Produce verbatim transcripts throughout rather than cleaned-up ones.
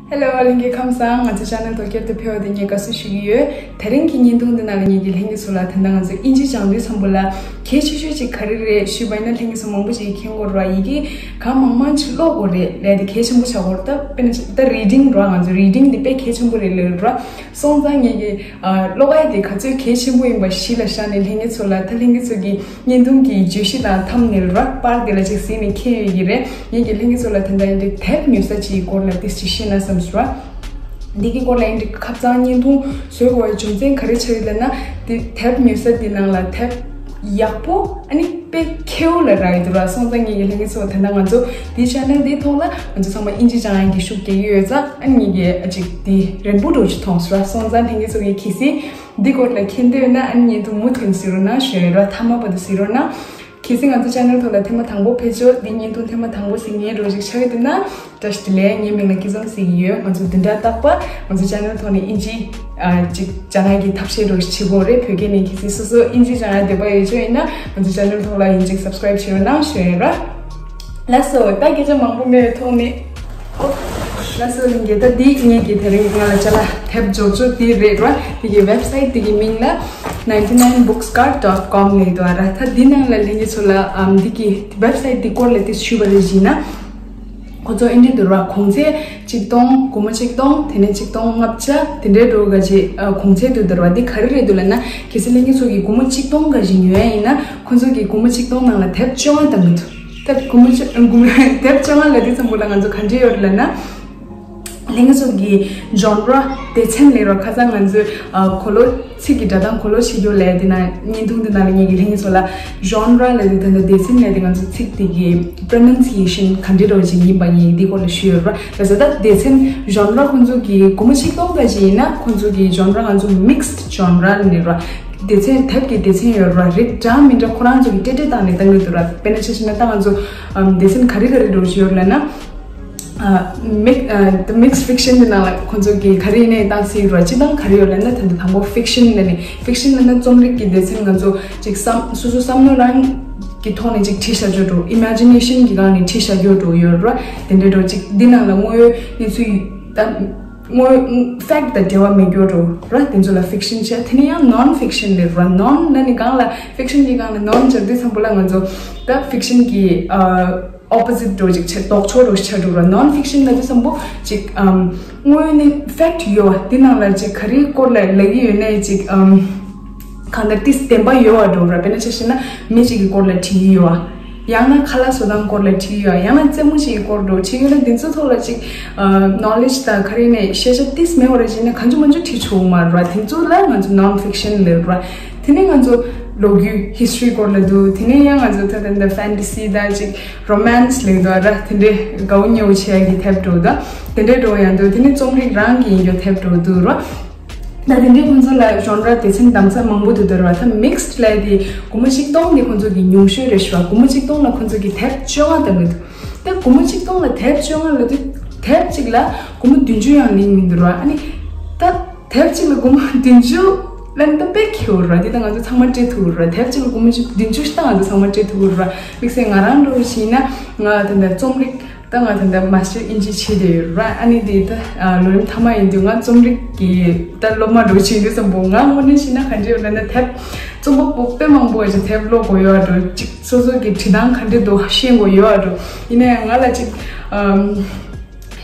Hello ལྷན་རྒྱས་ཁམས་བཟང་། ང་ཚོ་ཆེ་ནལ་ཐོག་བསྐྱར་དུ་ཕེབས་པ་དེ་ངས་དགའ་བསུ་ཞུ་གི་ཡོད། དེ་རིང་གི་བརྙན་ཐུང་འདི་ནང་ལ་ངེད་ཀྱི་ལྷན་རྒྱས་ཚོ་ལ་ད་ལྟ་ང་ཚོ་ཨིན་ཇི་སྦྱང་དུས་ཙམ་པ་ལ་གལ་ཆེ་ཤོས་ཅིག་ག་རེ་རེད་ཞུས་པ་ཡིན་ན། ལྷན་རྒྱས་ཚོ་མང་པོ་ཞིག་མཁྱེན་གྱི་ཡོད་རེད་བ། ཡི་གེ་གང་མང་མང་ཅིག་ཀློག་དགོས་རེད་ལབ་དེ་གལ་ཆེན་པོ་ཆགས་ཀྱི་ཡོད་རེད། ད་དཔེར་ན་ད་རི་ཌིང་རེད་བ། ང་ཚོ་རི་ཌིང་འདི་དཔེ་གལ་ཆེན་པོ་རེད་ལབ་ཡོད་རེད་བ། སོང་ཙང་ངེད་ཀྱི་ཨ་ཀློག་ཡ་དེ་ག་ཚོད་གལ་ཆེན་པོ་ཡིན་པ་གཞི་ལ་བཞག་ནས་ལྷན་རྒྱས་ཚོ་ལ། ད་ལྷན་རྒྱས་ཚོ་གི་བརྙན་ཐུང་གི་བརྗོད་གཞི་དང་ཐམ་ནེལ་རེད་བ། པར་དེ་ལ་ཅིག་གཟིགས་ནས་མཁྱེན་ཡོད་ཀྱི་རེད། ངེད་ཀྱི་ལྷན་རྒྱས་ཚོ་ལ་ད་ལྟ་ཡིན་དུས་དེབ་ཉོ་ས་ཅིག་གི་སྐོར་ལ་ཏོག་ཙམ་བཤད་ན་བསམ་སོང་། འདི་གི་སྐོར་ལ་ཡིན་དུས་ཁ་སང་བརྙན་ཐུང་བཟོ་དགོས་པའི་རྒྱུ་མཚན་ག་རེ་ཆགས་ཡོད་ལབ་ན། དེ་དེབ་ཉོ་ས་དེ་ནང་ལ་དེབ་ཡག་པོ་ཨ་ནི་དཔེ་ཁེའུ་ལ་རག་ཡོད་འདུག་ར། སོང་ཙང་ངེད་ཀྱི་ལྷན་རྒྱས་ཚོ་ད་ལྟ་ང་ཚོ་འདི་ཆེ་ནལ་འདིའི་ཐོག་ལ་ང་ཚོ་ཚང་མ་ཨིན་ཇི་སྦྱང་ཡག་གི་ཤུགས་རྒྱག་གི་ཡོད་ཙང་། ཨ་ནི་ངེད་ཀྱི་ཨ་ཅིག་འདི་རན་པོ་འདྲ་ཅིག་མཐོང་སོང་ར། སོང་ཙང་ལྷན་རྒྱས་ཚོ་གི་གལ་སྲིད་འདི་སྐོར་ལ་མཁྱེན་འདོད་ཡོད་ན། ཨ་ནི་བརྙན་ཐུང་མུ་མཐུད་གཟིགས་རོགས་གནང་ཞུ་ཡ་ར། མཐའ་མ་བར་དུ་གཟིགས་རོགས་གནང་། གལ་སྲིད་ང་ཚོ་ཆེ་ནལ་ཐོག་ལ་ཐེངས་མ་དང་པོ་ཕེབས་ཆོག་འདི་བརྙན་ཐུང་ཐེངས་མ་དང་པོ་གཟིགས་མཁན་འདྲ་ཅིག་ཆགས་ཀྱི་འདུག་ན། བཀྲ་ཤིས་བདེ་ལེགས། ངའི་མིང་ལ་སྐལ་བཟང་ཟེར་གྱི་ཡོད། ང་ཚོ་བདུན་ཕྲག་རྟག་པར་ང་ཚོ་ཆེ་ནལ་ཐོག་ནས་ཨིན་ཇི་ཨ་ཅིག་སྦྱང་ཡག་གི་ཐབས་ཤེས་འདྲ་ཞིག་བྱེད་ཀྱི་ཡོད་རེད། བོད་སྐད་ནས། གལ་སྲིད་སོ་སོ་ཨིན་ཇི་སྦྱང་ཡག་འདོད་པ་ཡོད་ཅོག་ཡིན་ན་ང་ཚོ་ཆེ་ནལ་ཐོག་ལ་ཡིན་ཅིག་སབ་སི་ཀ་རེབ་བྱེད་རོགས་གནང་ཞུ་ཡ་ར། ལགས་སོ། ད་སྐད་ཆ་མང་པོ་མེད་པའི་ཐོག་ནས། ཨོ། ལགས་སོ་ལྷན་རྒྱས། ད་འདི་ངེད་ཀྱི་དེ་རིང་ང་ལ་ཅ་ལག་དེབ་འབྱོར་ཅོག་འདི་རེད་ར། འདི་གི་ཝེབ་སའིཊ་འདི་གི་མིང་ལ་ninety nine books cart dot com ལབ་འདུག་ར། ད་འདི་ནང་ལ་ལྷན་རྒྱས་ཚོ་ལ་ཨམ་འདི་གི་ཝེབ་སའིཊ་འདི་སྐོར་ལ་ཏོག་ཙམ་ཞུས་པ་རེད་ཅིག་ཡིན་ན། ཁོ་ཚོ་ཨེ་འདྲ་འདུག་ར། གོང་ཚད་ཆིག་སྟོང་། སྒོར་མོ་ཆིག་སྟོང་། དེ་ནས་ཆིག་སྟོང་ལྔ་བརྒྱ། དེ་འདྲའི་འདྲ་ག་ཅིག་ཨ་གོང་ཚད་དུ་འདུག་ར། འདི་ག་རེ་རེད་འདུག་ལབ་ན། གལ་སྲིད་ལྷན་རྒྱས་ཚོ་གིས་སྒོར་མོ་ཆིག་སྟོང་ག་ཅིག་ཉོ་ཡ་ཡིན་ན། ཁོ་ཚོ་གིས་སྒོར་མོ་ཆིག་སྟོང་ནང་ལ་དེབ་བཅོ་ལྔ་གཏོང་གི་འདུག་ད་སྒོར་མོ་ཆ་སྒོར་མོ་དེབ་བཅོ་ལྔ་ལབ་དུས་ཙམ་པ་ལ་ང་ཚོ་ག་འདྲ་ཡོད་རེད་ལབ་ན། ལྷན་རྒྱས་ཚོ་གི་ཇོན་ར་སྡེ་ཚན་ལབ་ར། ཁ་སང་ང་ཚོས་ཨ་གོ་ལོ། ཚིག་གི་སྒྲ་གདངས་གོ་ལོ་བྱེད་རྒྱུ་ལབ་དེ་ན། བརྙན་ཐུང་དེ་ནང་ལ་ངེད་ཀྱི་ལྷན་རྒྱས་ཚོ་ལ་ཇོན་ར་ལབ་དེ། ད་ལྟ་སྡེ་ཚན་ལབ་དེ་ང་ཚོ་ཚིག་དེ་གི་པྲོ་ནན་སི་ཨེ་ཤན་ག་འདྲ་འདྲ་ཅིག་ཡིན་པ་ཡིན། འདི་སྐོར་ལ་ཞུས་ཡོད་ར། ལགས་སོ། ད་སྡེ་ཚན་ཇོན་ར་ཁོ་ཚོ་གི་སྒོར་མོ་ཆིག་སྟོང་ག་ཅིག་ཡིན་ན། ཁོ་ཚོ་གི་ཇོན་ར་ང་ཚོ་མིག་སི་ཌི་ཇོན་ར་ལབ་ནས་ར། སྡེ་ཚན་དེབ་ཀྱི་སྡེ་ཚན་ཡོད་ར། རིགས་འདྲ་མི་འདྲ་ཁོ་རང་ཚོ་གི་སྤྲེལ་སྤྲེལ་བཏང་ནས་བཏང་གི་འདུག་ར། དཔེར་ན་ཆ་བཞག་ན་ད་ང་ཚོ་ཨམ་སྡེ་ཚན་ག་རེ་ག་རེ་འདྲ་ཞིག་ཡོད་ལབ་ན། ཨ་མིག་ཨ་the mixed fiction དེ་ནང་ལ་ཁོ་ཚོ་གིས་ག་རེ་ཡིན་ནའི་བཏང་སྲིད་ར། སྤྱིར་བཏང་ག་རེ་ཡོད་ལབ་ན། ད་ལྟ་དང་པོ་ཕིག་ཤན་ལབ་ནས། ཕིག་ཤན་ལབ་ན་རྩོམ་རིག་གི་སྡེ་ཚན། ང་ཚོ་ཅིག་བསམ་སོ་སོ་བསམ་བློ་རང་གི་ཐོག་ནས་ཅིག་བྲིས་བཞག་རྒྱུ་འདྲ། ཨི་མེ་ཇི་ནེ་ཤན་གྱི་སྒང་ནས་བྲིས་བཞག་རྒྱུ་འདྲ་ཡོད་ར། དེ་འདྲའི་འདྲ་ཅིག་འདི་ནང་ལ་དངོས་ཡོད་གནས་ཚུལ་ད་དངོས་ཕེག་ཊི་དང་འབྲེལ་བ་མེད་རྒྱུ་འདྲ་ར། དེ་ཚོ་ལ་ཕིག་ཤན་བྱས། དེ་ནས་ཡང་ནོན་ཕིག་ཤན་ལབ་ར། ནོན་ལབ་ནས་སྒང་ལ་ཕིག་ཤན་གྱི་སྒང་ལ་ནོན་སྦྱར་དུས་ཙམ་པ་ལ་ང་ཚོ་ད་ཕིག་ཤན་གྱི་ཨ། ཨོ་པོ་སི་ཊི་འདྲ་ཅིག་ཆགས། ལྡོག་ཕྱོགས་འདྲ་ཆགས་འགྲོ་ར། ནོན་ཕིག་ཤན་ལབ་དུས་ཙམ་པ་ཅིག་ཨམ་དངོས་ཡོད་གནས་ཕེག་ཊི་ཡོད་པ་དེ་ནང་ལ་ཅིག་ག་རེའི་སྐོར་ལ་ལབ་ཀྱི་ཡོད་ནའི་ཅིག་ཨམ་གང་ལྟར་ཏོག་ཙམ་བདེན་པ་ཡོད་པ་འདྲ་ར། དཔེར་ན་ཆ་བཞག་ན་མི་གཅིག་གི་སྐོར་ལ་བྲིས་ཀྱི་ཡོད་པ། ཡང་ན་ཁ་ལག་བཟོ་སྟངས་སྐོར་ལ་བྲིས་ཀྱི་ཡོད་པ། ཡང་ན་རྩེད་མོ་གཅིག་གི་སྐོར་འདྲ་བྲིས་ཀྱི་ཡོད་ན། དེ་ཚོའི་ཐོག་ལ་ཅིག་ཨ་ནོ་ལེཇ་དང་ག་རེ་ནས་ཤེས་བྱ་ཏོག་ཙམ་མེད་པ་ར་བྱས་ན་གང་བྱུང་མང་བྱུང་བྲིས་ཆོག་མ་རེད་ར། དེ་ཚོ་ལ་ང་ཚོ་ནོན་ཕིག་ཤན་ལབ་ར། དེ་ནས་ང་ཚོ་ལོ་རྒྱུས་ཧི་སི་ཊོ་རི་སྐོར་ལ་འདུག་དེ་ནས་ཡང་ང་ཚོ་ད་ལྟ་འདི་ཕན་ཊ་སི་དང་ཅིག་རོ་མན་སི་ལབ་འདུག་ར། དེ་འདྲའི་དགའ་པོ་ཉེ་པོ་བྱེད་ཡག་གི་དེབ་འདྲ་ད་དེ་འདྲའི་འདྲ་ཡང་འདུག་དེ་ནས་རྩོམ་རིག་རང་གི་ཡིན་རྒྱུ་དེབ་འདྲ་འདུག་ར། ད་དེ་འདྲའི་ཁོང་ཚོ་ལ་ཇོན་ར་སྡེ་ཚན་གདམ་ས་མང་པོ་འདུག་ད་ར། ད་མིག་སི་ཊི་ལབ་དེ་སྒོར་མོ་ཆིག་སྟོང་དེ་ཁོང་ཚོ་གི་ཉུང་ཤོས་རེད་ཤག་ར། སྒོར་མོ་ཆིག་སྟོང་ལ་ཁོང་ཚོ་གི་དེབ་བཅོ་ལྔ་བཏང་གི་འདུག་ད་སྒོར་མོ་ཆིག་སྟོང་ལ་དེབ་བཅོ་ལྔ་ལབ་དུས་དེབ་གཅིག་ལ་སྒོར་མོ་བདུན་ཅུ་ཡང་ལེན་མི་འདུག་ར། ཨ་ནི་ད་དེབ་གཅིག་ལ་སྒོར་མོ་བདུན་ཅུ་ལབ་ན་ད་དཔེ་ཁེ་པོ་ར། དེ་ད་ང་ཚོ་ཚང་མ་སྤྲད་ཐུབ་ར། དེབ་གཅིག་ལ་སྒོར་མོ་བདུན་ཅུ་ཞིག་ད་ང་ཚོ་ཚང་མ་སྤྲད་ཐུབ་ར། དམིགས་བསལ་ང་རང་འདྲ་བོ་ཞིག་ཡིན་ན། ང་ད་ལྟ་རྩོམ་རིག་ད་ང་ད་ལྟ་མ་སི་ཊར་ཨིན་ཇི་བྱེད་བསྡད་ཡོད་ར། ཨ་ནི་དེ་ད་ལོ་རིམ་མཐའ་མ་ཡིན་དུས་ང་རྩོམ་རིག་གི་ད་སློབ་མ་འདྲ་བོ་བྱེད་དུས་ཙམ་པ་ང་དངོས་གནས་བཤད་ན་ག་འདྲ་ཡོད་ལབ་ན། དེབ་རྩོམ་པ་པོ་དཔེ་མང་པོ་ཅིག་དེབ་ཀློག་དགོས་ཡོད་འགྲོ། ཅིག་སོ་སོ་གི་བྲིས་སྟངས་ག་འདྲ་འདུག་ཤེས་དགོས་ཡོད་འགྲོ། ཡིན་ན་ཡང་ང་ལ་ཅིག་ཨམ་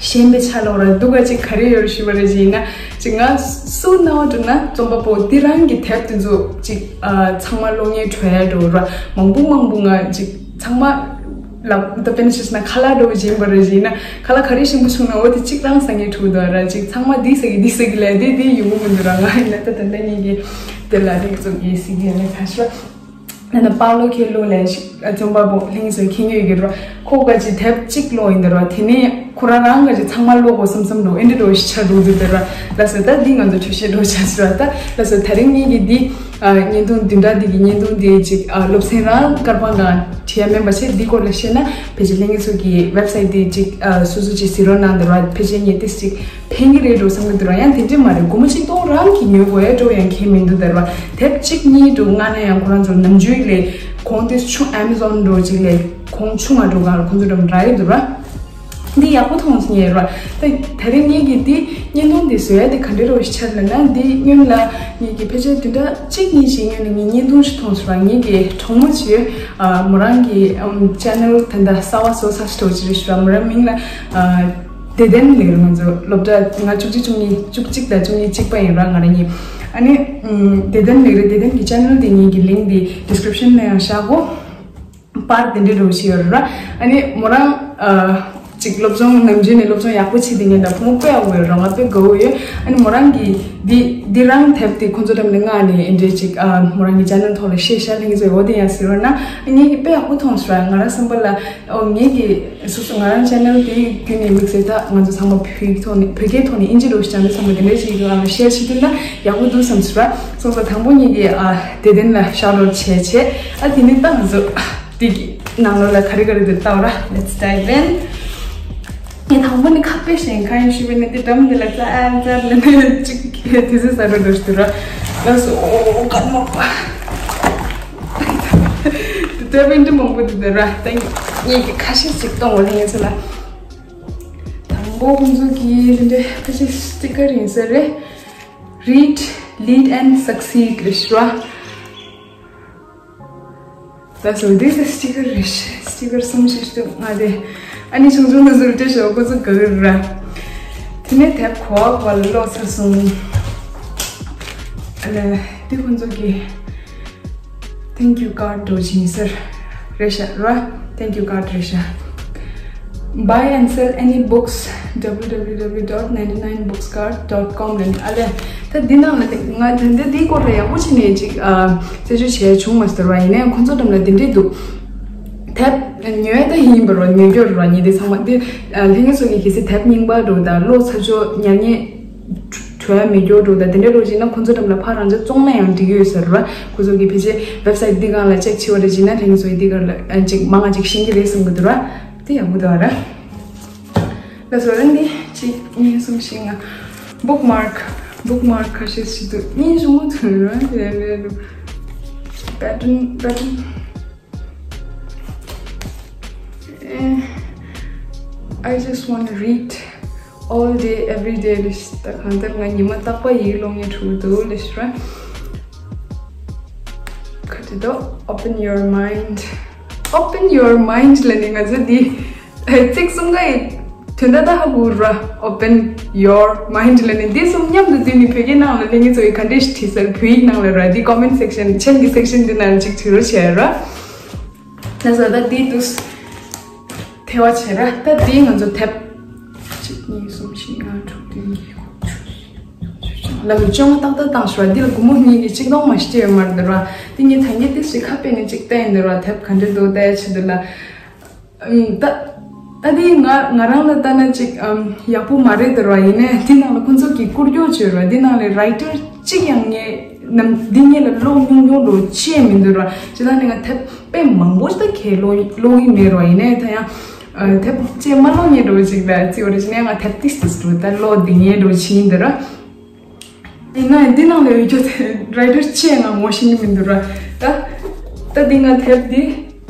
ཞེན་པའི་ཆ་ལོག་ར་འདུག་ག་ཅིག་ག་རེ་ཡོད་ཞུས་པ་རེད་ཅིག་ཡིན་ན། ཅིག་ང་སུ་ན་བ་འགྲོ་ན་རྩོམ་པ་པོ་དེ་རང་གི་དེབ་དེ་ཚོ་ཅིག་ཨ་ཚང་མ་ཀློག་མཁན་བྲོས་ཡ་འགྲོ་ར། མང་པོ་མང་པོ་ང་ཅིག་ཚང་མ་ལ་ད་དཔེར་ན་བཤད་ན་ཁ་ལག་འདྲ་བོ་ཅིག་ཡིན་པ་རེད་ཅིག་ཡིན་ན། ཁ་ལག་ག་རེ་ཞིམ་པོ་བྱུང་ན་འོ་དེ་གཅིག་རང་ཟ་མཁན་འགྲོ་འདུག་ར། ཅིག་ཚང་མ་འདི་ཟ་གི་འདི་ཟ་གི་ལབ་དེ་དེ་ཡོང་གི་མི་འདུག་ར། ང་ཡིན་ན་ད་ད་ལྟ་ངེད་ཀྱི་དེ་ལ་རིག་ཚོགས་ཀྱི་སྲིད་ཇུས་ལས་ཁ་ཤས། ད་ནི་པའོ་ལོ་ཁེ་ལོ་ལབ་ཞིག་རྩོམ་པ་པོ་ལྷན་རྒྱས་ཚོས་མཁྱེན་ཡོད་ཀྱི་རེད། ཁོ་ག་ཅིག་དེབ་གཅིག་ཀློག་ཡིན་ད་ར། དེ་ནས་ཁོ་རང་རང་ག་ཅིག་ཚང་མ་ཀློག་དགོས་བསམ་བསམ་འགྲོ། ཨེ་འདྲ་འགྲོ་ཞིག་ཆགས་འགྲོ་འདུག་ད་ར། ལགས་སོ། ད་འདི་ང་ཚོ་འགྲེལ་བཤད་འགྲོ་ཆགས་ཟེར་བ། ད་ལགས་སོ། ད་རིང་ངེད་ཀྱི་འདི་ཨ་བརྙན་ཐུང་བདུན་ཕྲག་འདི་གི་བརྙན་ཐུང་འདི་ཅིག་ཨ་སློབ་ཚན་རང་སྐར་མ་གང་བྲིས་ཡ་མིན་པ་བྱས། འདི་སྐོར་ལ་བཤད་ན་ཕལ་ཆེར་ལྷན་རྒྱས་ཚོ་གི་ཝེབ་སའིཊ་འདི་ཅིག་ཨ་སོ་སོ་ཅིག་གཟིགས་རོགས་གནང་ད་ར། ཕལ་ཆེར་ངས་ཏིས་ཅིག་ཕན་གྱི་རེད་འགྲོ་བསམ་གྱི་འདུག་ར། ཡང་དེ་འདྲས་མ་རེད། སྒོར་མོ་ཆིག་སྟོང་རང་གིས་ཉོ་དགོས་ཡ་འགྲོ་ཡང་ཁྱད་མི་འདུག་ད་ར། དེབ་གཅིག་གཉིས་འགྲོ་མངགས་ན་ཡང་ཁོ་རང་ཚོ་ནམ་རྒྱུན་ལས་གོང་དེ་ཆུང་ཨེ་མ་ཟོན་འགྲོ་ཅིག་ལས་གོང་ཆུང་ང་འགྲོ་གང་ལ་ཁོང་ཚོ་འགྲོ་རག་གི་འདུག་ར། འདི་ཡག་པོ་མཐོང་སོང་ངས་ར། ད་ད་རེས་ངེད་ཀྱིས་འདི་བརྙན་ཐུང་འདི་བཟོ་ཡ་དེ་ག་འདྲ་རོ་ཞིག་ཆགས་ལབ་ན། འདི་སྔོན་ལ་ངེད་ཀྱིས་ཕལ་ཆེར་བདུན་ཕྲག་གཅིག་གཉིས་ཤིག་སྔོན་ལ་ངས་བརྙན་ཐུང་ཞིག་མཐོང་སོང་ར། ངེད་ཀྱི་གྲོགས་མོ་ཅིག་ཨ་མོ་རང་གི་ཨམ་ཆེ་ནལ་ད་ལྟ་གསར་པ་བཟོ་ཚར་ཞིག་འགྲོ་ཅིག་རེད་ཞུ་ར། མོ་རང་མིང་ལ་ཨ་བདེ་ལྡན་ལབ་ར། ང་ཚོ་སློབ་གྲྭ་ང་བཅུ་གཅིག་བཅུ་གཉིས་བཅུ་གཅིག་དང་བཅུ་གཉིས་གཅིག་པ་ཡིན་ར་ང་རང་གཉིས། ཨ་ནི་ཨམ་བདེ་ལྡན་ལབ་ར། བདེ་ལྡན་གྱི་ཆེ་ནལ་དེ་ངེད་ཀྱི་ལིང་ཀི་དེ་ཌི་སི་ཀི་རིབ་ཤན་ལ་ཡང་བཞག་གོ། པར་དེ་འདྲའི་རོ་ཞིག་ཡོད་ར། ཨ་ནི་མོ་རང་ཨ་ཅིག་སློབ་སྦྱོང་ནམ་རྒྱུན་ནས་སློབ་སྦྱོང་ཡག་པོ་བྱེད་དེ་ངས་ད་ཁོང་དཔེ་ཡག་པོ་ཡོད་ར། ང་དཔེ་དགའ་བོ་ཡོད། ཨ་ནི་མོ་རང་གིས་འདི་འདི་རང་དེབ་དེ་ཁོང་ཚོ་འགྲམ་ནས་མངགས་ནས་ཨེ་འདྲའི་ཅིག་ཨ་མོ་རང་གི་ཆེ་ནལ་ཐོག་ལ་བཤད་ཤག་ལྷན་རྒྱས་ཚོས་འོ་དེ་ཡང་ཟེར་བ་ན་ངས་ཀྱི་དཔེ་ཡག་པོ་མཐོང་སོང་ར། ང་རང་བསམ་པ་ལ་ཨོ་ངས་ཀྱི་སོ་སོ་ང་རང་ཆེ་ནལ་དེ་བརྒྱུད་ནས་དམིགས་བསལ་ད་ང་ཚོ་ཚང་མ་བོད་ཀྱི་ཐོག་ནས་བོད་སྐད་ཐོག་ནས་ཨིན་ཇི་རོ་ཞིག་སྦྱང་དུས་ཚང་མ་དེ་འདྲའི་ཞིག་གི་ཨ་ཤེར་བྱེད་དུས་ན་ཡག་པོ་འདུག་བསམ་སོང་ར། སོང་ཙང་དང་པོ་ངས་ཀྱི་ཨ་བདེ་ལྡན་ལ་ཤའོ་ཊི་ཨའུཊ་བྱས་བྱས། ཨ་དེ་ནས་ད་ང་ཚོ་དེ་གི་ནང་ལོགས་ལ་ག་རེ་ག་རེ་འདུག་ལྟ་བ་ར། Let's dive in. ངས་དང་པོ་ནས་ཁ་དཔེ་ཞིག་གང་ཡིན་ཞུས་པ་ནི་དེ་འགྲམ་འདི་ལ་ཙ་ཨ་ཙ་ལ་ནི་ཅིག་དུས་ཚོད་ཟ་འགྲོ་འགྲོ་ཞིག་འདུག་ར། ལགས་སོ། ཨོ་ཨོ་ཨོ་སྐར་མ་པ། དེ་ལྟ་བུའི་འདི་མང་པོ་འདུག་ར། ད་ངས་ཀྱི་ཁ་ཤས་ཅིག་གཏོང་བ་ལ་ངས་ཚོ་ལ། དང་པོ་ཁོང་ཚོ་གི་དེ་འདྲའི་ཁ་ཤས་སི་ཊི་ཀར་ཡིན་ས་རེད། Read, lead and succeed རེད་ཤག་ར། ལགས་སོ། འདི་ཟེར་སི་ཊི་ཀར་རེད། སི་ཊི་ཀར་གསུམ་ཞིག་འདུག་ང་དེ། ཨ་ནི་ཆུང་ཆུང་ནང་ཟུར་ཏེ་ཞོག་ཁོ་ཚོ་དགའ་གི་ར། དེ་ནས་དེབ་གོ་བ་གོ་བ་ལ་ཀློག་ཚར་སོང་། ཨ་ལས་འདི་ཁོ་ཚོ་གི་thank you card འགྲོ་བཞིན་ཟེར་རེད་ཤག་ར། thank you card རེད་ཤག Buy and sell any books, W W W dot ninety nine books card dot com ལ་ནི། ཨ་ལས། ད་འདི་ནང་ལ་ནི་ང་ད་འདི་འདིའི་སྐོར་ལ་ཡག་པོ་བྱས་ནས་ཅིག་ཨ་རྩད་གཅོད་བྱས་བྱུང་མ་སོང་ར། ཡིན་ནའང་ཁོང་ཚོ་འགྲམ་ལ་འདི་འདྲས་འདུག་དེབ་ཉོ་ཡ་ད་ཡིན་པ་ར། ཉོ་རྒྱུ་ར། ཉོ་དེ་ཚང་མ་འདི་ཨ་ལྷན་རྒྱས་ཚོ་གིས་གལ་སྲིད་དེབ་རྙིང་པ་འགྲོ་དང་ཀློག་ཚར་ཆོག་ཉར་ཉེ་བྲོ་ཡ་མེད་རྒྱུ་འགྲོ་དང་དེ་འདྲས་འགྲོ་བྱས་ན་ཁོང་ཚོ་འགྲམ་ལ་ཕར་རང་ཅག་བཙོང་ན་ཡང་འགྲིག་ཡོད་ཟེར་ར། ཁོང་ཚོ་གིས་ཕལ་ཆེར་ཝེབ་སའིཊ་འདི་སྒང་ལ་ཅེག་བྱས་པ་རེད་བྱས་ན་ལྷན་རྒྱས་ཚོ་གིས་འདི་སྒང་ལ་ཨ་ཅིག་མང་ང་ཅིག་ཤེས་ཀྱི་རེད་བསམ་གྱི་འདུག་ར། དེ་ཡག་པོ་འདུག་ར། ལགས་སོ། ཨ་ནི་གཅིག་གཉིས་གསུམ་བཞི་ལྔ། bookmark bookmark ཁ་ཤས་ཤིག་འདུག་སྙན་ཞུ་མོ་ཐོན་ར། དེ་རེད་རེད་འདུག pattern pattern I just want to read all day every day ལས་ད་གང་ལྟར་ང་ཉི་མ་རྟག་པར་ཡིག་ཀློག་སྙིང་བྲོ་གི་འདུག་ལས་ཤི་ར། ཁ་ཅིག་འདུག open your mind open your mind ལ་ནི་ང་ཚོ་འདི་ཚིག་གསུམ་ཀ་ཡི་དོན་དག་ད་ཧ་གོ་ར། open your mind ལ་ནི་འདི་གསུམ་མཉམ་དུ་བསྡུས་ནས་བོད་སྐད་ནང་ལ་ལྷན་རྒྱས་ཚོ་ཡིས་ག་འདྲས་ཤིག་བྲིས་ཚར། བོད་ཡིག་ནང་ལ་ར། འདི་comment section མཆན་གྱི་section འདི་ནང་ལ་ཅིག་བྲིས་རོགས་བྱས་ར། ལགས་སོ། ད་འདི་འདུག་སེ་ཐེ་བ་བྱས་ར། ད་འདི་ང་ཚོ་དེབ་གཅིག་གཉིས་གསུམ་བཞི་ལྔ་དྲུག་བདུན་བརྒྱད་དགུ་བཅུ། ལམ་བཅོ་ལྔ་ཏག་ཏག་བཏང་ཤོག་དེ་ལ་སྒོར་མོ་གཉིས་ཀྱི་གཅིག་སྟོང་མ་ཞིག་སྤྲད་ཡོད་མ་རེད་ར། དེ་ངས་ད་ངས་ཏིག་ཙམ་ཁ་དཔེ་ནས་གཅིག་བལྟས་ཡིན་འདུག་ར། དེབ་ག་འདྲ་འདུག་བལྟ་ཡ་ཆེད་དུ་ལ། ཨམ། ད་ད་དེ་ང་ང་རང་ལ་ལྟ་ན་ཅིག་ཨམ། ཡག་པོ་མ་རེད་འདུག་ར། ཡིན་ནའི་དེ་ནང་ལ་ཁོང་ཚོ་གིས་བཀོད་སྒྲིག་བྱས་ར། དེ་ནང་ལ་writer གཅིག་ཡང་ངས་ནམ་འདི་ངས་ལ་ཀློག་མྱོང་མྱོང་འགྲོ་ཅི་ཡང་མི་འདུག་ར། ཅི་ད་ནི་ང་དེབ་དཔེ་མང་པོ་ཞིག་ད་གས་ཀློག་ཀློག་གི་མེད་ར། ཡིན་ནའི་ད་ཡང་ཨ། དེབ་ཅིག་མ་ཀློག་མཁན་འདྲ་བོ་ཞིག་ད་ཅི་བ་རེད། ཅི་ནས་ང་དེབ་ཏིག་ཏིག་འདྲ་ད་ཀློག་བསྡད་མཁན་འདྲ་བོ་ཞིག་ཡིན་འདི་ར། ཡིན་ན་འདི་ནང་ལ་ཡོད་རྒྱུ་དེ་writer གཅིག་ང་ངོ་ཤེས་ཀྱི་མི་འདུག་ར། ད་ད་འདི་ང་དེབ་འདི་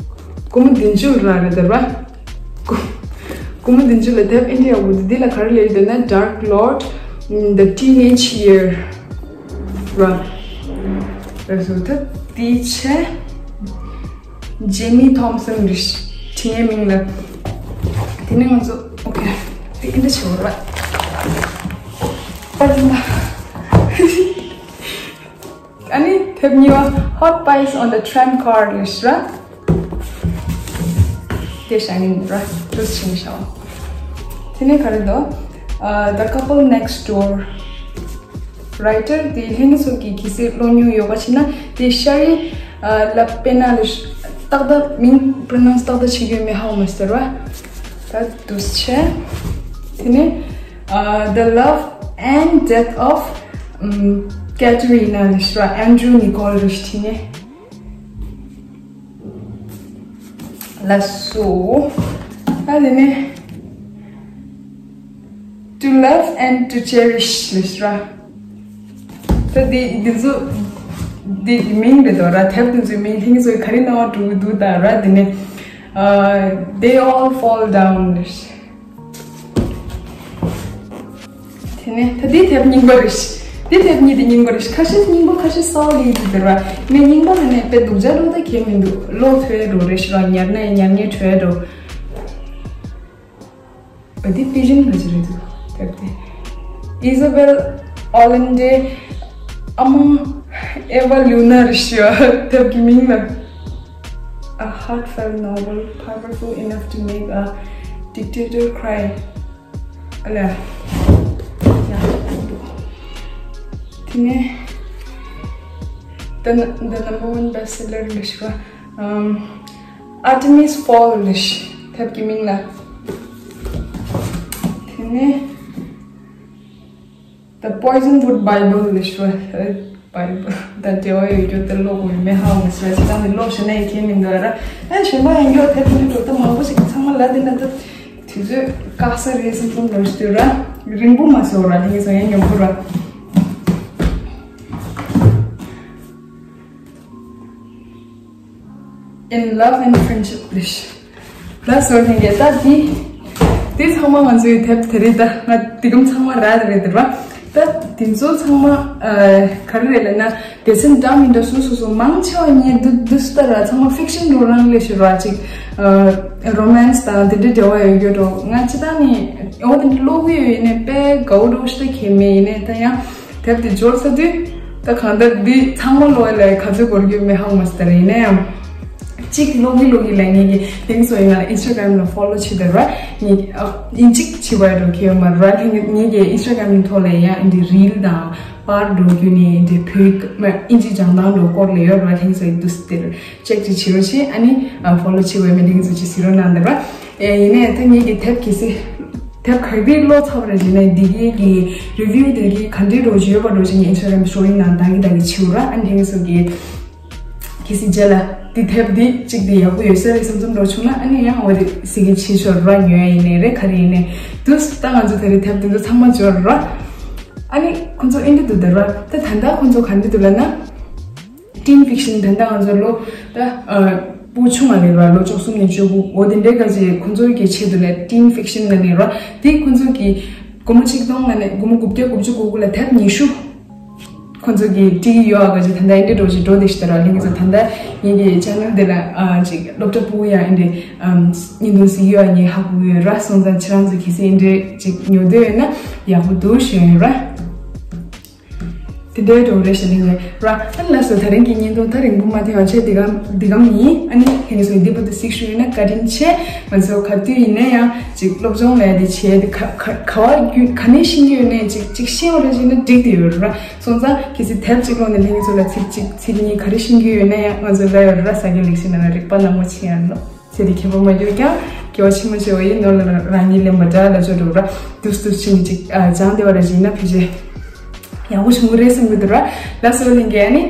སྒོར་མོ་བདུན་ཅུ་ར་རེད་ད་ར། སྒོར་མོ་བདུན་ཅུ་ལ་དེབ་ཨིན་ཌི་ཡ་བོ་འདི་ལ་ག་རེ་ལབ་ཡོད་ན། Dark Lord, The Teenage Year ར། ར་སོ། ད་དེའི་ཆེད། ཇེ་མི་ཐོམ་སན་རེད། དེའི་མིང་ལ། དེ་ནས་ང་ཚོ་ཨོ་ཁེ། དེ་ཨིན་ཌི་ཆེ་བོ་ར། ཨ་ནི་དེབ་གཉིས་པ་Hot Buys on the Tramp Card རེད་ར། དེ་ཤ་ཉེ་ར། ཏུས་ཆིང་ཤའོ། དེ་ནས་ག་རེ་འདུག་ཨ། The Couple Next Door writer དེ་ལྷན་རྒྱས་ཚོ་གིས་གལ་སྲིད་ཀློག་མྱོང་ཡོད་པ་བྱས་ན། དེ་ཤ་རི་ཨ། ལ་པེ་ན་ལ་ཏག་ཏག་མིང་པྲོ་ནའུན་སི་ཏག་ཏག་བྱེད་ཀྱི་ཡོད་མེད་ཧ་གོ་མ་སོང་ར། ད་འདུག་སེ་བྱས། དེ་ནས་ཨ། The Love and Death of ཨམ། Katerina ལ་ཤི་ར། Andrew Niccol རེད། དེ་ནས། ལགས་སོ། ད་དེ་ནས་To Love and to Cherish ལ་ཤི་ར། ད་དེ་འདི་ཚོ་འདི་མིང་རེད་དོ་ར། དེབ་འདི་ཚོའི་མིང་ལྷན་རྒྱས་ཚོས་ག་རེ་སྣང་བ་འགྲོ་གི་འདུག་ད་ར། དེ་ནས་ཨ། They All Fall Down ལ་ཤི། དེ་ནས་ད་འདི་དེབ་རྙིང་པ་རེད། འདི་དེབ་གཉིས་དེ་རྙིང་པ་རེད། ཁ་ཤས་རྙིང་པ་ཁ་ཤས་གསར་པ་ཡིན་འདུག་ཟེར་བ། ངས་རྙིང་པ་ལ་ནས་དཔེ་སྡུག་ཅག་འགྲོ་ད་གལ་མི་འདུག་ལོ་ཐོས་འགྲོ་རེད་ཤི་ར། ཉར་ནས་ཉར་ངས་ཐོས་འགྲོ། འདི་པི་ཇིན་ག་ཅི་རེད་འདུག་དེབ་དེ། Isabel Allende, Among Eva Luna རེད་ཤི་ར། དེབ་ཀྱི་མིང་ལ། A heartfelt novel, powerful enough to make a dictator cry. ཨ་ལ། དེ་ནས། The, the number one bestseller རེད་ཤི་ར། ཨམ། Artemis Fowl རེད་ཤི། དེབ་ཀྱི་མིང་ལ། དེ་ནས། The Poisonwood Bible རེད་ཤི་ར། Bible དང་འབྲེལ་བ་ཡོད་རྒྱུ་དེ་ཀློག་དགོས་མེད་ཧ་མ་སོང་། ཅི་ཙམ་ནས་ཀློག་ཤེས་ན་ཡི་གེ་མི་འདུག་ར། ཨ་གཞན་པ་ཡང་ཡོད་དེ་དེ་འདྲ་འགྲོ་ད་མང་པོ་ཞིག་ཚང་མ་ལ་དེ་ན་ད་དུས་ཚོད་བཀག་ས་རེད་བསམ་བསམ་འགྲོ་ཤི་དུས་ར། རིང་པོ་མ་སོང་ར། དེ་ངས་སོང་ཡང་ཉོ་དགོས་ར། In Love and Friendship རེད་ཤི། ལགས་སོ་ལྷན་རྒྱས། ད་འདི་འདི་ཚང་མ་ང་ཚོའི་དེབ་དེ་རེད། ད་ང་འདི་གམ་ཚང་མ་རག་རེད་དེ་ར། ད་འདི་ཚོ་ཚང་མ་ཨ་ག་རེ་རེད་ལབ་ན། སྡེ་ཚན་འདྲ་མི་འདྲ་སོ་སོ་སོ་མང་ཆེ་བ་ངས་འདི་འདི་སུ་ལྟར་ཚང་མ་ཕིག་ཤན་འགྲོ་རང་ལས་ཤི་ར། ཅིག་ཨ་རོ་མན་སི་དང་དེ་འདྲའི་འབྲེལ་བ་ཡོད་རྒྱུ་འགྲོ། ང་ཅི་ད་ནི་འོ་དེ་འདྲ་ཀློག་གི་ཡོད་ཡིན་ནས་དཔེ་དགའ་བོ་འགྲོ་ཤི་ད་གལ་མེད། ཡིན་ནས་ད་ཡང་དེབ་དེ་འབྱོར་ཚར་དུས་ད་གང་ལྟར་འདི་ཚང་མ་ཀློག་ཡ་ལ་ག་ཚོད་འགོར་རྒྱུ་མེད་ཧ་མ་སི་ད་རེད། ཡིན་ན་ཡང་། གཅིག་ཀློག་གི་ཀློག་གི་ལ་ངེད་ཀྱི་དེང་སང་ཡིན་ན་ཨིན་སི་ཊ་གྷ་རམ་ལ་ཕོ་ལོ་བྱེད་དེ་ར། ངེད་ཨ་ཨིན་ཇིག་བྱེད་པ་འགྲོ་གི་ཡོད་མ་ར། ངེད་ཀྱི་ཨིན་སི་ཊ་གྷ་རམ་ཐོག་ལ་ཡང་འདི་རིལ་དང་པར་འགྲོ་རྒྱུ་ནས་འདི་བོད་ཨིན་ཇི་སྦྱང་སྟངས་འགྲོ་སྐོར་ལ་ཡོད་ར། དེང་སང་དུས་དེར་ཅེག་ཅིག་བྱེད་རོགས་བྱེད། ཨ་ནི་ཨ་ཕོ་ལོ་བྱེད་པ་མེད་དེང་སང་ཅིག་བྱེད་རོགས་གནང་དེ་ར། ཨེ་ཡིན་ནའི་ད་ངེད་ཀྱི་དེབ་གི་སི་དེབ་ག་དུས་ཀློག་ཚར་བ་རེད་ཟེར་ནས་འདི་གི་གི་རི་བིའུ་དེ་གི་ག་འདྲའི་རོ་ཡོད་པ་རོ་ཅིག་ངས་ཨིན་སི་ཊ་གྷ་རམ་སི་ཊོ་རི་ནང་བདག་གི་བདག་གི་བྱེད་ར། ཨ་ནི་དེང་སང་གི་གལ་སྲིད་རྗེས་ལ་འདི་དེབ་འདི་གཅིག་འདི་ཡག་པོ་ཡོད་ས་རེད་བསམ་བསམ་འགྲོ་བྱུང་ན། ཨ་ནི་ཡང་འོ་དེ་གཟིགས་ཀྱི་བྱེད་ཆོག་ར། ཉོ་ཡ་ཡིན་ནའི་རེད་ག་རེ་ཡིན་ནའི་འདུག་ད་ང་ཚོ་དེ་རིང་དེབ་དེ་ཚོ་ཚང་མ་འབྱོར་ར། ཨ་ནི་ཁོ་ཚོ་ཨིན་དི་འདུག་དེ་ར། ད་ད་ལྟ་ཁོ་ཚོ་ག་འདི་འདུག་ལབ་ན། ཊིན་ཕིག་ཤན། ད་ལྟ་ང་ཚོ་ལོ་ད་ཨ་བུ་ཆུང་བ་ལས་ར། ལོ་བཅུ་གསུམ་ནས་བཅུ་དགུ་འོ་དེ་འདྲའི་ག་ཅིག་ཁོ་ཚོའི་གི་ཆེད་དུ་ལས་ཊིན་ཕིག་ཤན་ལ་ནས་ར། དེ་ཁོ་ཚོ་གི་སྒོར་མོ་ཆིག་སྟོང་ལ་ནས་སྒོར་མོ་དགུ་བརྒྱ་དགུ་བཅུ་གོ་དགུ་ལ་དེབ་ཉི་ཤུ། ཁོ་ཚོ་གིས་བྲིས་ཡོད་ཨ་ག་ཅིག་ད་ལྟ་ཨིན་དྲི་འགྲོ་ཅིག་འགྲོ་དེ་ཤི་ད་ར། ལིང་ཚོ་ད་ལྟ་ངེད་ཀྱི་ཅེ་ནལ་དེ་ལ་ཨ་ཅིག་སློབ་གྲྭ་ཕྲུ་གུ་ཡང་ཨིན་དྲི་ཨམ་བརྙན་ཐུང་གཟིགས་ཡོད་ཨ་ངས་ཧ་གོ་ཡོད་ར། སོང་ཙང་ཁྱེད་རང་ཚོ་གལ་སྲིད་ཨིན་དྲི་ཅིག་ཉོ་འདོད་ཡོད་ན་ཡག་པོ་འདུག་ཞུ་ཡོད་ར། དེ་འདྲའི་འགྲོ་རེ་ཞིག་ལིང་ངེ་ར། ཨ་ལ་སོ་ད་རིང་གི་བརྙན་ཐུང་ད་རིང་པོ་མ་ཐེངས་ཡང་ཆེ་འདི་གམ་འདི་གམ་ཡིན། ཨ་ནི་ཁྱེད་ཚོ་འདི་པོ་དུ་གཟིགས་ཞུ་ཡོད་ན་བཀའ་དྲིན་ཆེ། ང་ཚོ་ག་དུས་ཡིན་ན་ཡང་ཅིག་སློབ་སྦྱོང་ལས་དེ་བྱས་དེ་ག་ག་ག་བ་རྒྱུ་ག་ནས་ཤེས་ཀྱི་ཡོད་ནས་ཅིག་ཅིག་ཤེས་པ་རེ་ཞིག་ན་འགྲིག་དེ་ཡོད་ར། སོང་ཙང་གལ་སྲིད་དེབ་ཅིག་ཀློག་ནས་ལྷན་རྒྱས་ཚོ་ལ་ཚིག་གཅིག་ཚིག་གཉིས་ག་རེ་ཤེས་ཀྱི་ཡོད་ན་ཡང་ང་ཚོ་ལ་ཡོད་ར། ས་སྐྱ་ལེགས་བཤད་ནང་ལ་རིག་པ་ནག་མོ་ཆེ་ཡང་ལོ་ཚེ་འདི་ཁྱད་པར་མ་གྱུར་ཀྱང་དགེ་བ་ཆེན་མོ་བྱེད་པ་ཡིན་ནོ་ལ་རང་ཉིད་ལེན་པ་འདྲ་ལ་ཆོ་འགྲོ་ར། དུས་དུས་ཕྱིན་ནས་ཅིག་ཨ་སྦྱང་བདེ་བ་རེ་ཞིག་ན་ཕི་ཆེ་ཡག་པོ་བྱུང་གི་རེད་བསམ་གྱི་འདུག་ར། ལགས་སོ་ལྷན་རྒྱས། ཨ་ནི་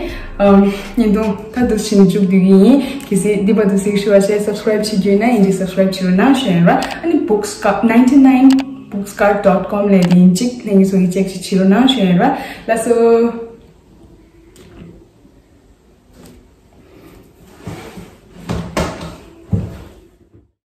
ཨམ་བརྙན་ཐུང་ད་དུས་ཕྱིན་ནས་མཇུག་བསྡུ་གི་ཡིན། གལ་སྲིད་འདི་པ་དུས་གཟིགས་ཞུ་བ་བྱས་སབ་སི་ཀ་རེབ་བྱེད་རྒྱུ་ཡིན་ན་ཡིན་གྱི་སབ་སི་ཀ་རེབ་བྱེད་རོགས་གནང་ཞུ་ཡིན་ར། ཨ་ནི་bookscart ninety nine bookscart dot com ལས་དེ་ཡིན་གཅིག་ལྷན་རྒྱས་ཚོ་གིས་ཅེག་ཅིག་བྱེད་རོགས་གནང་ཞུ་ཡིན་ར། ལགས་སོ།